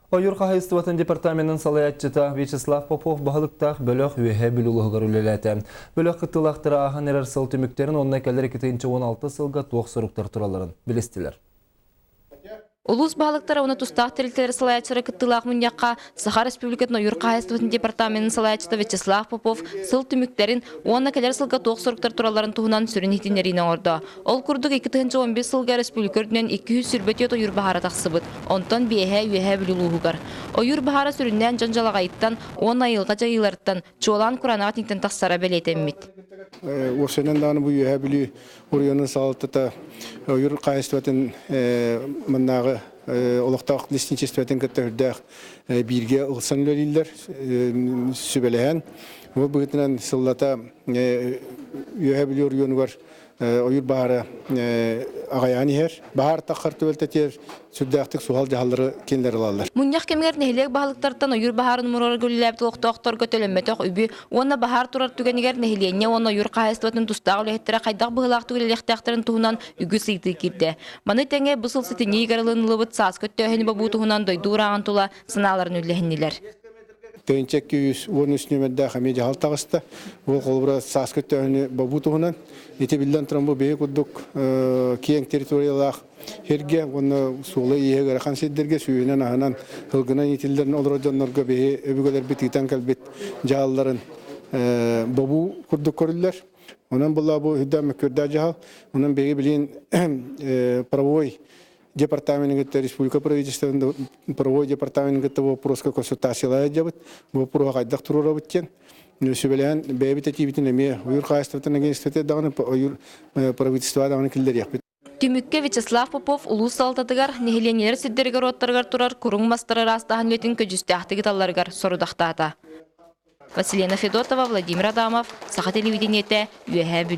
Ойуур хаһайыстыбатын департаменын салайааччыта Вячеслав Попов баһылыктаах бөлөх Үөһээ Бүлүү улууһугар үлэлээтэ. Бөлөх кыттыылаахтара ааһан эрэр сыл түмүктэрин уонна кэлэр 2016 сылга туох соруктар туралларын билистилэр. Улуус баһылыктара уонна тустаах тэрилтэлэр салайааччылара кыттыылаах мунньахха Саха Республикатын ойуур хаһаайыстыбатын департаменын салайааччыта Вячеслав Попов сыл түмүктэрин уонна кэлэр сылга туох соруктар туралларын туһунан сүрүн иһитиннэриини оҥордо. Ол курдук 2015 сылга республика үрдүнэн 224 ойуур баһаара тахсыбыт, онтон биэһэ Үөһээ Бүлүү улууһугар. Ойуур баһаара сүрүннээн дьон дьалаҕайыттан уонна айылҕа дьайыыларыттан, чуолаан кураанах этиҥтэн тахсара бэлиэтэммит. Уопсайынан даҕаны бу Үөһээ Бүлүү оройуонун салалтата ойуур хаһаайыстыбатын маннааҕы олохтоох лесничествотын кытта үрдээх бииргэ ылсан үлэлииллэр, сүбэлэһэн. Ол быһыытынан сыллата Үөһээ Бүлүү оройуонугар ойуур баһаара аҕайаан иһэр. Баһаар таххар түбэлтэтигэр сүрдээхтик суһал дьаһаллары кинилэр ылаллар. Мунньах кэмигэр нэһилиэк баһылыктарыттан ойуур баһаарын умуруорарга үлэлээбит олохтоохторго төлөммөтөх үбү уонна баһаар турар түгэнигэр нэһилиэнньэ уонна ойуур хаһаайыстыбатын тустаах үлэһиттэрэ хайдах быһыылаахтык үлэлиэхтээхтэрин туһунан үгүс ыйытыы киирдэ. Маны тэҥэ бу сыл сэтинньи ыйыгар ылыныллыбыт сааскы өттөөһүнү бобуу туһунан дойду урааҕын тула санааларын үллэһиннилэр. Тыһыынча 213 нүөмэрдээх эмиэ дьаһал таҕыста. Ол холобура сааскы өттөөһүнү бобуу туһунан. Ити биллэн туран бу биһи курдук киэҥ территориялаах сиргэ уонна суола-ииһэ ыарахан сирдэргэ сүүһүнэн аһынан ылгынан иитиллэн олорор дьоннорго биһи өбүгэлэрбит ыытан кэлбит дьаһалларын бобуу курдук көрүллэр. Онон була бу үрдээх мөккүөрдээх дьаһал. Онон биһиги билигин правовой департаменын кытта республика правительствотын правовой департаменын кытта боппуруоска консультациялаах сылдьабыт. Боппуруоһу хайдах туруорабыт диэн сүбэлэһэн бэйэбит этиибитин эмиэ ойуур хаһаайыстыбатын агентствота даҕаны ойуур правительство даҕаны киллэриэхпит. Түмүккэ Вячеслав Попов улуус салалтатыгар, нэһилиэнньэлэр сирдэригэр-уоттарыгар турар куруҥ мастары ыраастааһын үлэтин көдьүүстээхтик ыталларыгар сорудахтаата. Василена Федотова, Владимир Адамов, Саха телевидениетэ, Үөһээ Бүлүү.